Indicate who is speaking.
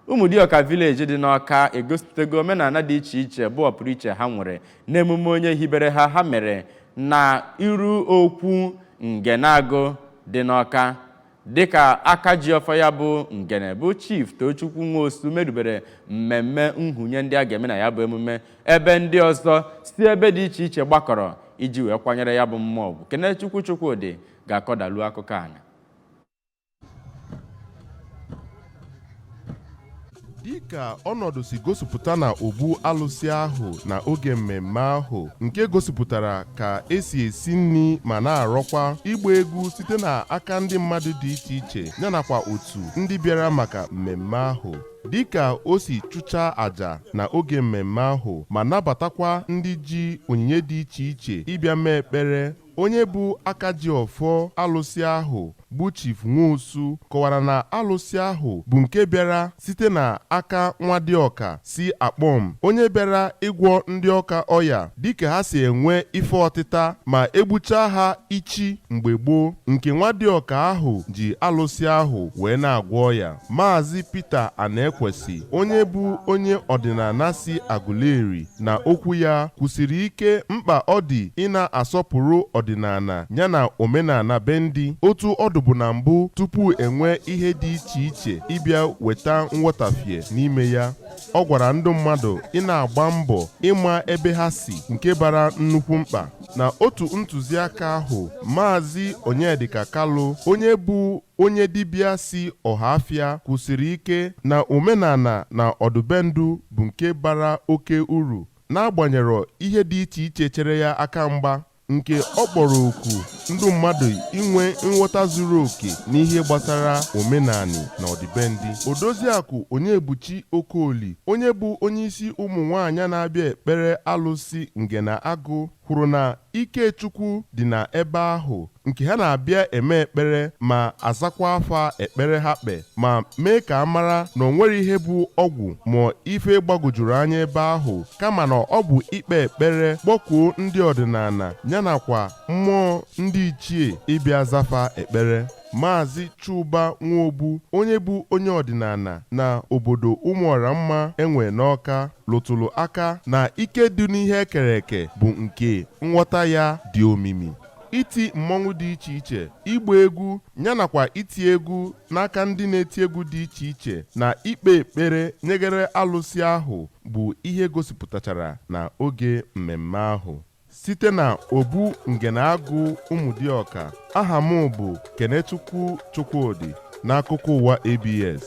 Speaker 1: Ụmụdịọka Village dị n'Awka egosipụtago omenala dị iche iche bụ ọpụrụiche ha nwere n'emume onye hibere ha ha mere na iru okwu Ngeneagụ dị n'Awka, dịka aka ji ọfọ ya bụ Ngene bụ Chief Tochukwu Nwosu merubere mmemme nhụnye ndị a ga-eme na ya bụ emume, ebe ndị ọzọ si ebe dị iche iche gbakọrọ iji wee kwanyere ya bụ mmụọ ugwu. Kenechukwu Chukwudị ga-akọdalu akụkọ anyị.
Speaker 2: Dịka ọnọdụ si gosipụta na obu alụsị ahụ na oge mmemme ahụ nke gosipụtara ka esi esi nri ma na-arọkwa ịgba egwu site n'aka ndị mmadụ dị iche iche yanakwa otu ndị bịara maka mmemme ahụ, dịka o si chụchaa àjà na oge mmemme ahụ ma nabatakwa ndị ji onyinye dị iche iche ịbịa mee ekpere, onye bụ aka ji ọfọ alụsị ahụ bụ Chief Nwosu kọwara na alụsị ahụ bụ nke bịara site na aka Nwadịọka si Akpọm, onye bịara ịgwọ ndị Ọka ọya dịka ha si enwe ife ọtịta ma egbuchaa ha ichi mgbe gboo, nke Nwadịọka ahụ ji alụsị ahụ wee na-agwọ ọya. Maazị Peter Anaekwesị, onye bụ onye ọdịnala si Aguleri, na okwu ya kwusiri ike mkpa ọ dị ị na-asọpụrụ ọdịnala yana omenala be ndị otu ọdụ bụ na mbụ tupu enwee ihe dị iche iche ịbịa weta nghọtafie n'ime ya. Ọ gwara ndị mmadụ ị na-agba mbọ ịma ebe ha si, nke bara nnukwu mkpa. Na otu ntụziaka ahụ, Maazị Onyedika Kalụ, onye bụ onye dibịa si Ọhafịa, kwusiri ike na omenala na ọdịbendụ bụ nke bara oke uru n'agbanyerọ ihe dị iche iche chere ya aka mgba, nke ọ kpọrọ oku ndị mmadụ inwe nghọta zuru oke n'ihe gbasara omenani na ọdịbendị. Odoziakụ Onyebuchi Okoli, onye bụ onyeisi ụmụ nwaanyị na-abịa ekpere alụsị Ngeneagụ, kwuru na Ikechukwu dị na ebe ahụ nke ha na-abịa eme ekpere ma azakwa afa ekpere ha kpe, ma mee ka a mara na o nwere ihe bụ ọgwụ ma ife gbagwojuru anya ebe ahụ, kama na ọ bụ ikpe ekpere kpọkuo ndị ọdịnala yanakwa mmụọ ndị ichie ịbịa zafa ekpere. Maazị Chuba Nwobu, onye bụ onye ọdịnala na obodo Ụmụọramma enwe n'Awka, lụtụrụ aka na ike dị n'ihe ekere eke bụ nke nghọta ya dị omimi. Iti mmọnwụ dị iche iche, ịgba egwu yanakwa iti egwu n'aka ndị na-eti egwu dị iche iche na ikpe ekpere nyegere alụsị ahụ bụ ihe gosipụtachara na oge mmemme ahụ. Site na obu Ngeneagụ Ụmụdịọka, aha m bụ Kenechukwu Chukwudị n'akụkọ ụwa ABS.